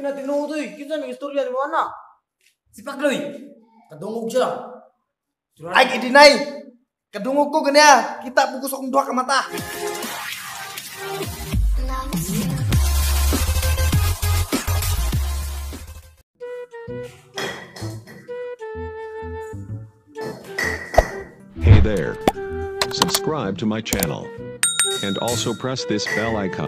na tinuod oy. Kinsa may istorya nimo ana? Si Pagloy. Kadungog siya. Ay, i-deny. Kadungog ko ganiya. Kita po ko sa akong duha ka mata. Hey there. Subscribe to my channel. And also press this bell icon.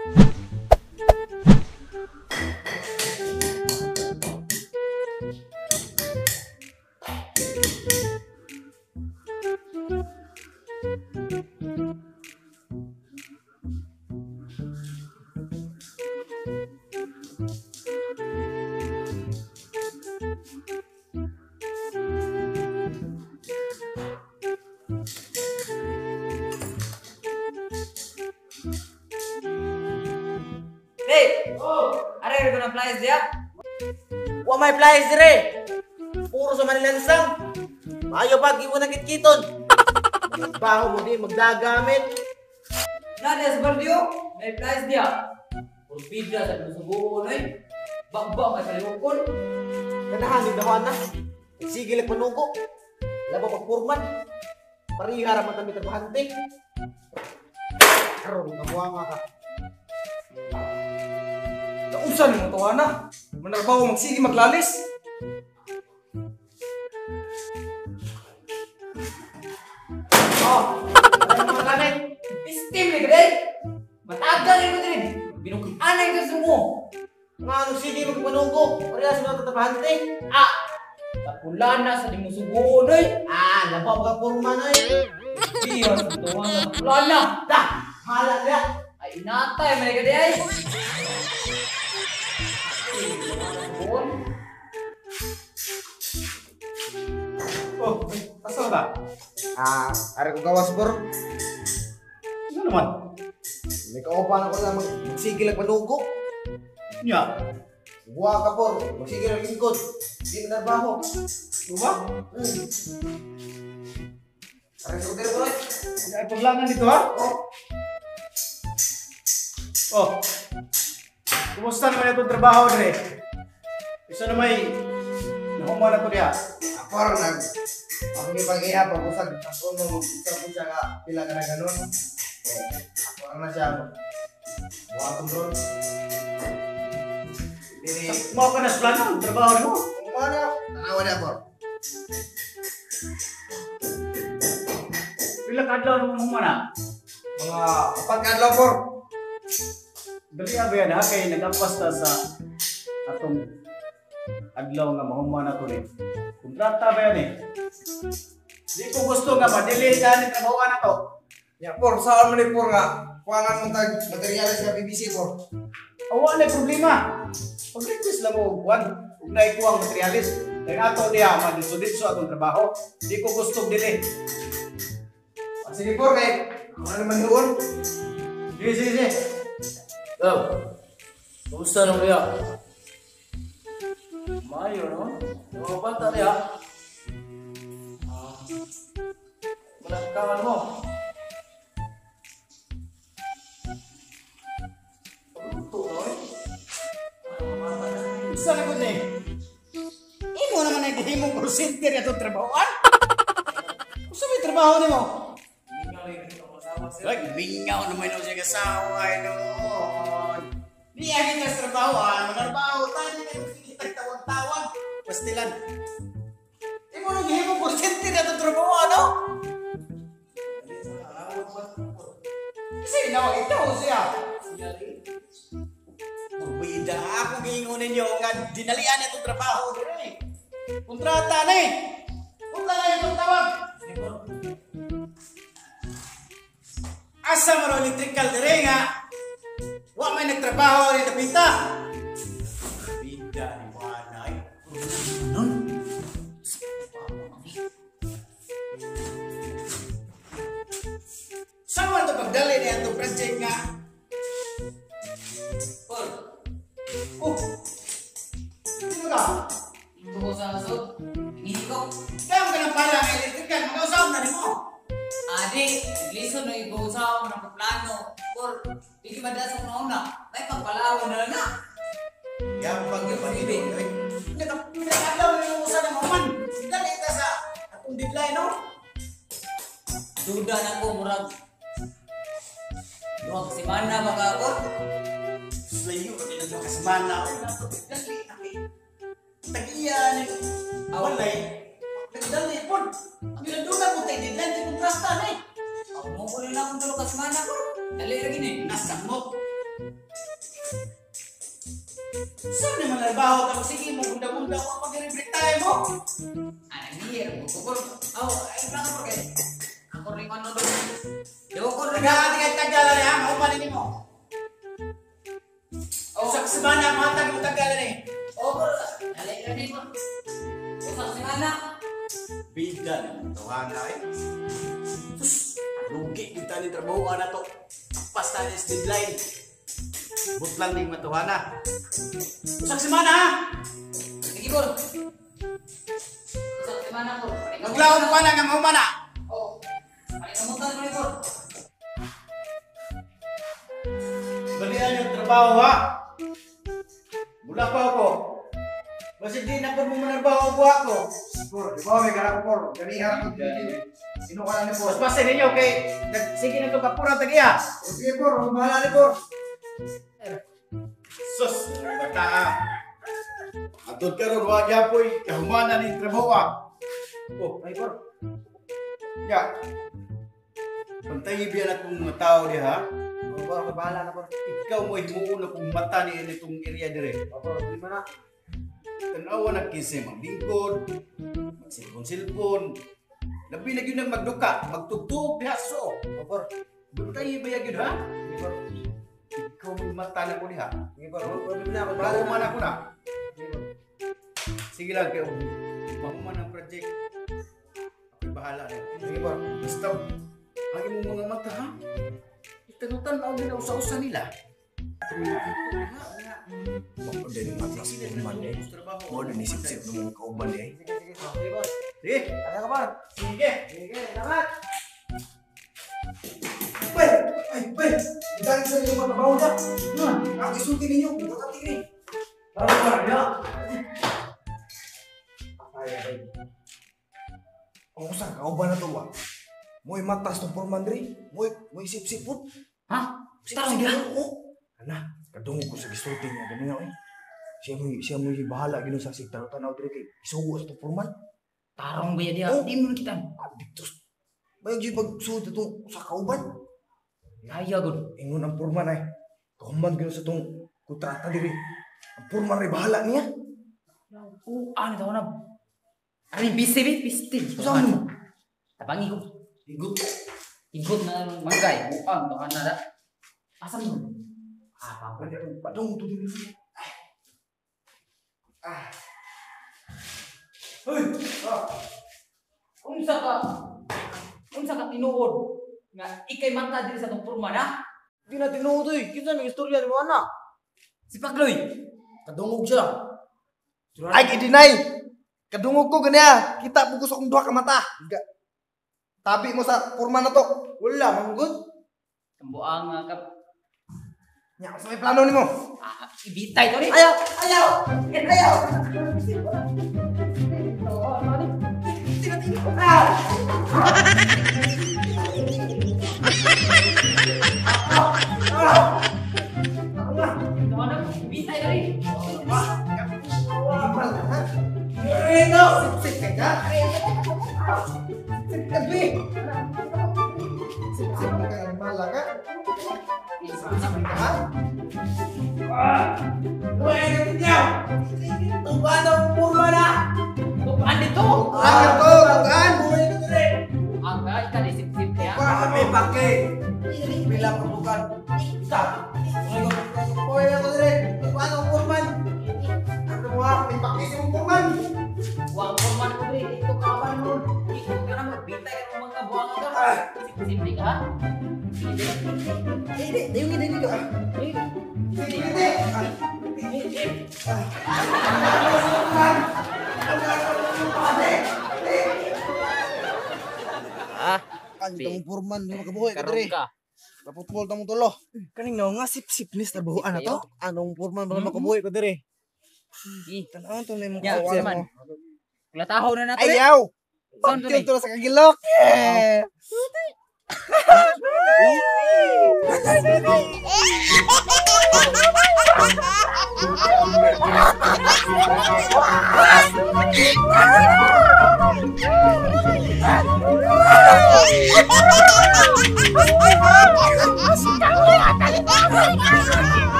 Hey! Oh! Are ko na flyers diya. Wa may flyers dire. Puro sa Manilansang. Maayo pa giwo nang kitkiton. Baho mo di magdagamit. Na diya sa baryo, may flyers diya. Puro bida sa musubuon oy. Bakba may paliwokon. Kanahan ni dawan na. Sige lang panugo. Labo pag purman. Pariha ra man kami trabahante. Karon nga buwanga ka. Nausan mo to ana. Manarbaho magsige maglalis. Oh, ano mga gamit? Steam ni gede. Matagal ni mo diri. Binukan-anay ka sumo. Nga ano sige magpanugo. Pareha sa mga trabahante. Ah! Tapula na sa dimusubuon oy. Ah, labo pag purman oy. Iya sa tuwa na tapula na. Dah, hala dia. Ay inatay man gede ay. Oh, asa ba? Ah, are ko gawas bor. Ano naman? May kauban ako na magsigil ang panugo. Nya. Buwa ka por, magsigil ang lingkod. Di na trabaho. Diba? Are ko dere bor. Ay paglangan dito ha? Oh. Kumusta naman itong trabaho dre? Isa na may nahuman na to diha. Por nag ako ni pag-iya pag usag ako mo mag-usap siya nga pila ka na ganon. Eh, ako na siya. Buhaton ron. Dili Mao ka na sa plano, trabaho nimo. mana tanawa na por. Pila ka adlaw nimo human na? Mga upat ka adlaw por. Dali ba yan ha kay nag-apas ta sa atong adlaw nga mahuman na to ni. Kontrata ba yan eh? Di ko gusto nga ma-delay ka ni trabahoan na to. Ya por, saan man ni por nga kuangan mo tag materyales nga PVC por. Awa na problema. Pag-request lang mo kuan, ug naay kuwang materyales. Dahil ato diha maditso-ditso atong trabaho. Di ko gusto delay. Ah, sige por kay ako na naman doon. Sige, sige, sige. Oh. Kumusta nang diya? Mayo no? Mga bata diya. Ah. Malangkangan mo. Pagluto no eh. Ay, mga bata na. Isa na gud ni. Imo naman ay gihimong call center atong trabahoan. Usa may trabaho nimo? Ay, mingaw naman ako siya kasawa ay noon. Di agad na sa trabaho, ah. Manarbaho, tayo na sige tagtawag-tawag. Pastilan. Imo nang gihimong call center atong trabaho, ano? Kasi nawag ito siya. Magbida ako giingon ninyo nga dinalian itong trabaho dire. Kontrata na eh. Punta na yung tawag. Asa mo raw electrical dire nga? Wa may nagtrabaho ni Napita. Bida ni Wanay. Nun. Saan man ito pagdali niya itong project nga? Por, Oh! Sino ka? tuko sa asod. Ngihiko. Kaya mo ka ng pala ng electrical, mag-usap na nimo. Adi, naglisod na ikaw ng plano. Por, di ka madasok na una. May pagpalawan na na. Yampag yung Panginoon. Ay, Nagkadlaw mo usa na mahuman. Dali ta sa atong deadline, no? Duda na ko murag. Duha ka semana ba ka ako? Slayo ka din ang kasemana. Dali na kay. Tag-iya ni walay. Nagdali pod. Ang ginaduna ko tay deadline di kontrasta ni. Ako mo ko nila akong tulo ka semana ko. Dali ra gini. Nasamot. Saan naman trabaho tapos sige mo bunda-bunda ko pag break time mo. Anang niya ko ko. Aw, ay plano ko kay. Ako rin ano do. Yo ko rin. Nagaati kay tagalan ni ha, mahuman ni mo. Oh, Sa semana matag mo tagalan ni. oh, dali ra ni mo. Usa ka semana. Bida na tawana eh. Sus, lugi kita ni trabaho na to. Basta ni deadline. Butlang ning matuhana. Usa ka semana ha. Sige bro. Usa ka semana ko. Maglaon pa na nga mahuman na. Oh. Panikamutan ko ni bro. Balian yung trabaho ha. Mula pa ako. Basta di na po mo manarbaho ko ako. Por, di ba may gara ko por. Ganiha ko. Sino ka na ni por? Mas basta ninyo kay sige na to kapura tag-iya. O, sige por, akong bahala ni por. Sus, bata ah. Atod karon wa gyapoy kahumana ni trabaho ah. Oh, Ay por. ya. Pantay biya na kong mga tao diha. O, por, ako bahala na por. Ikaw mo himuon na kong mata ni itong area dire. O, por, problema na. Tanawa na kinsa maglingkod, magsilpon-silpon. Labi na gyud nang magduka, magtugtog diha so. O, por. Bantay ba gyud ha? Sige por. Ikaw mo mata na ko diha. Sige por, o, problema na ako bahala na. Kahuman ako na. Sige por. Sige lang kayo. Mahuman ang project. Ako'y bahala na. Sige por. Basta, ang imong mga mata ha? Itanutan na ang usa-usa nila. Bako din yung matlas man eh. Mo din isip-sip ng mga kauban eh. Sige, sige. Sige por. Sige, Kaya ka por. sige. Sige, salamat. Bay! Ay, bay! Dahil sa inyong mga trabaho na. Ang isulti ninyo, bukati ni. Para para ya. Ay, ay. Ang usang kauban na to ba? Mo'y matas tong porman diri. Mo'y isip-sip po. Ha? Tarong gira. Oo. Ana, kadungog ko sa gisulti niya ganina oy. Siya mo'y bahala gino sa sigtaro tanaw diri kay isugo sa tong porman. Tarong ba dia? Oh. Di mo kita. Ah, diktos. Bayag jud pagsuot itong sa kauban. Kaya gud. Ingon ang porman ay. Kahuman gino sa tong kontrata diri. Ang porman ay bahala niya. Oh, ano daw na? Ari busy bi, busy. Usa mo? Tabangi ko. Igot. Igot na manggay. Buang baka na da. Asa mo? Ah, pa. Padung to diri. Ah. Hoy. Unsa ka? Unsa ka tinuod nga ikay mata diri sa tong porman ha? Di na tinuod oy. Kinsa may istorya ni mo ana? Si Pagloy. Kadungog siya. Ay, i-deny. Kadungog ko ganiya. Kita po ko sa akong duha ka mata. Tabi mo sa porman na to. Wala manggod. Kambuang nga ka. Nya, sa may plano nimo. Ah, ibitay to ni. Ayaw, ayaw. Ayaw. Ibitay to ni. Mal, ha? Reno. Sip ka? Sip ka, Dwi. Sip ka, mala ka. Sip ka, ha? Uy, niya. Tuba na purma na. Bukan dito. Ano to? Tukaan. Ang ka isip-isip niya. Kami pake. Pila pagbukan. Sa. Uy, ako dire. Tuba na purman. Ano mo, ha? May pakis yung porman. Wang porman ko diri ito kawan mo. Iko ka na magbitay ka ng mga buwang ka. Isip-isip ka ha. Hindi, dayong hindi ka. Sige, hindi. Ah, Kan itong porman, yung makabuhi ka Karon dire. ka. Kaputbol tamong tulo. kaning naw nga sip-sip ni sa trabahoan na to. Anong porman Para makabuhi ko dire. Tanawon to na imong Ya, kawan man. mo. Kulataho na nato eh. Ayaw! Sound to Pagtiyong to na sa kagilok! Eh!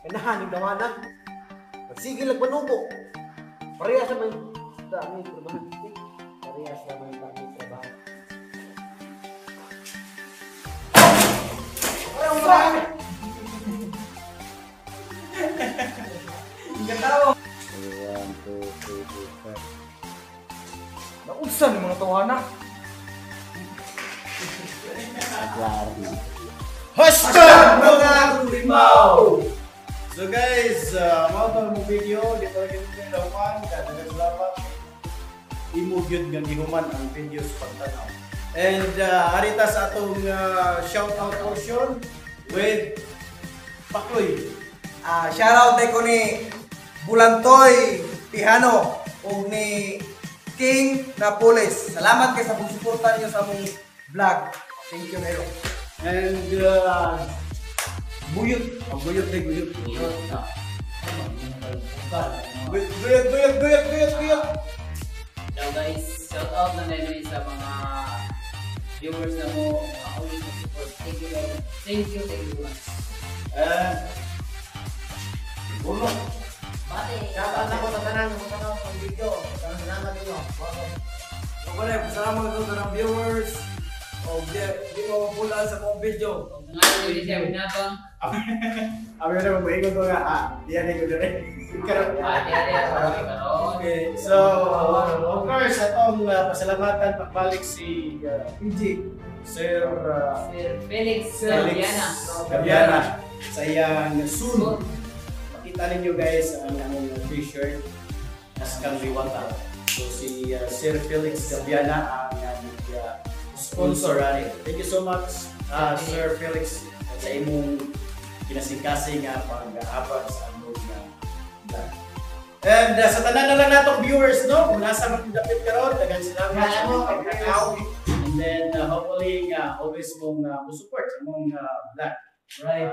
Kanahan yung dawana. Magsigil lang panubo. Parehas sa may dami trabaho. Parehas sa may dami trabaho. Nausan yung mga tawana. #MgaKurimaw! So guys, mao to ang video dito lagi nito lawan, daghang salamat. Imo gyud nga gihuman ang video sa pagtanaw. And arita sa atong shout out portion with Pakloy. Shout out ko ni Bulantoy Pihano ug ni King Napoles. Salamat kay sa pagsuporta niyo sa among vlog. Thank you kayo. And Buyot. Oh, buyot day buyot. Buyot, buyot, buyot, buyot, buyot, buyot. Now guys, shout out na namin sa mga viewers na mo, mga always support. Thank you guys. Thank you much. And Ulo. Bye. Shout out ako sa tanan mo tanaw ang video. Salamat ninyo. Ako na, salamat ko sa mga viewers. O di mo mapula sa akong video. Nga yun siya winabang. Abi na mabuhingon ko nga, diyan ko dire. Karon. Ate. Okay, so of course atong pasalamatan pagbalik si PG. Sir Sir Felix Felix Gaviana. Gaviana sa iyang soon. Makita ninyo guys ang among t-shirt Askang Liwata. So si Sir Felix Gaviana ang sponsor ani. Thank you so much Sir Felix sa imong kinasingkasing nga pag-aabag sa among vlog. And sa tanan na lang natong viewers, no? Kung nasa man dapit karon, daghang salamat sa imong pagtanaw. And then hopefully nga always mong support sa among vlog. Right.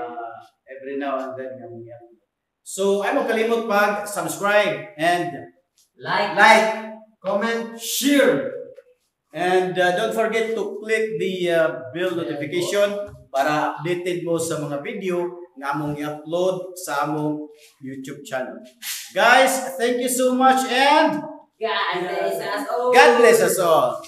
Every now and then nga mong i-upload. So ay mo kalimot pag subscribe and Like, Comment, share. And don't forget to click the bell notification para updated mo sa mga video nga among i-upload sa among YouTube channel. Guys, thank you so much and God bless us all. God bless us all.